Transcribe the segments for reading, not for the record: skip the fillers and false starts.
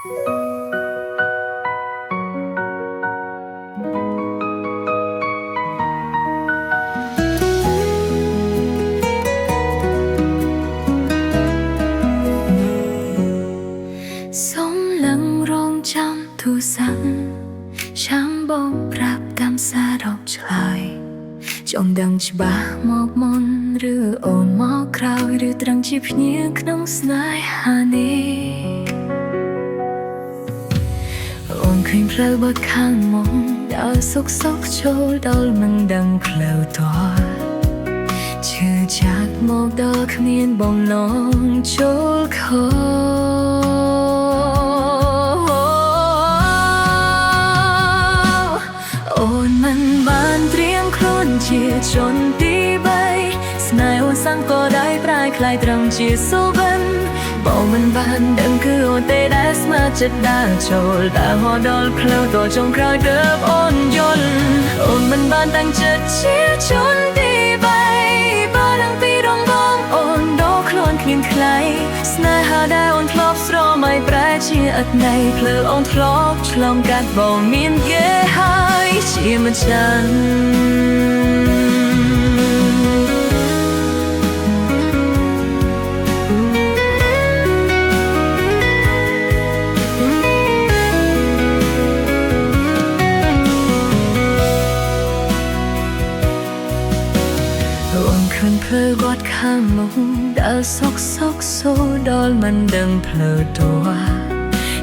សូមលឹងរងចាំទូរស័ព្ទចាំបងប្រាប់តាមសាររកឆ្លើយចង់ដឹងច្បាស់មកមុនឬអូនមកក្រោយឬត្រឹងជាភ្ញៀវក្នុងស្នេហានេះអូនឃើញផ្លូវបើកខាងមុខដើរសុកសុកចូលដល់មិនដឹងផ្លូវតឈឺចាក់មកដល់គ្មានបំណងចូលខអូនមិនបានត្រៀមខ្លួនជាជនទីបីស្នេហ៍អូនសង្កដៃប្រែក្លាយត្រង់ជាសុបិនបងមិនបានដឹងគឺអូនទេដែលស្មាចិត្តដើរចូលដើរហត់ដល់ផ្លូវតចុងក្រោយទើបអូនយល់អូនមិនបានតាំងចិត្តជាជនទីបីបើដឹងពីរងបងអូនដោខ្លួនគ្មានថ្លៃស្នេហាដែលអូនធ្លាប់ស្រមៃប្រែជាអត់ន័យភ្លើអូនធ្លាប់ឆ្លងកាត់បងមានគេហើយជាម្ចាស់ អូនឃើញភ្លើគាត់ខាងមុខដើរសុកសុកសូដល់មិនដឹងផ្លូវតួ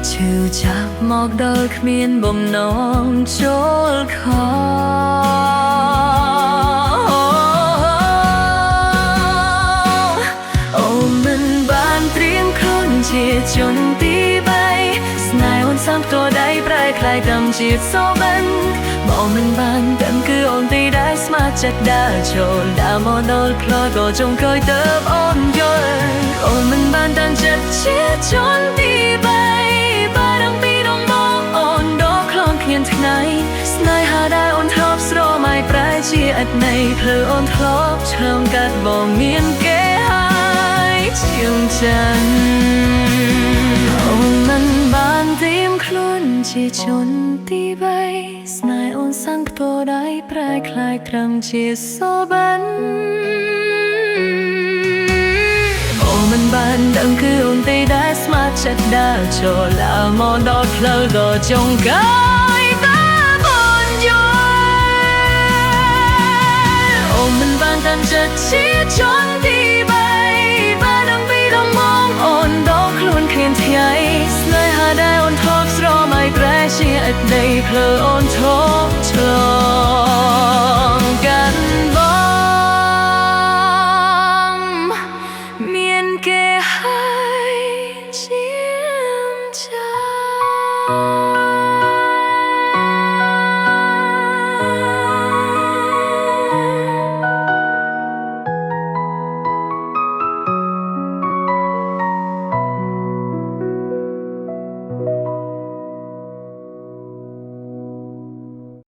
ឈឺចាប់មកដល់គ្មានបំណងចូលខអូនមិនបានត្រៀមខ្លួនជាជនទីបីស្នេហ៍អូនសាំផ្ទាល់ដៃប្រែក្លាយតាមជាសូបិនបងមិនបានដឹងគឺអូនទីដែលស្មាចិត្តដើរចូលដើរមកដល់ផ្លូវក៏ចុងក្រោយទើបអូនយល់អូនមិនបានតាំងចិត្តជាជនទីបីបើដឹងពីដងបងអូនដកខ្លួនគ្មានថ្ងៃស្នេហាដែលអូនធ្លាប់ស្រមៃប្រែជាអត់ន័យភ្លើអូនធ្លាប់ឆ្លងកាត់បងមានគេហើយជាងចិនអូនមិនបានត្រៀមខ្លួនជាជនទីបីស្នេហ៍អូនសង្កត់ដៃប្រែក្លាយត្រឹមជាសូបិនអូនមិនបានដឹងគឺអូនទេដែលស្មាចិត្តដើរចូលដើរមកដល់ផ្លូវក៏ចុងក្រោយតែអូនយល់អូនមិនបានតាំងចិត្តជាជនទីបីបើដឹងពីដំបងអូនដកខ្លួនគ្មានថ្ងៃស្នេហាដែលអូនធ្លាប់ស្រមៃប្រែជាអតីតភ្លើអូនធ្លាប់ឆ្លងកាន់បងមានគេហើយជាងចា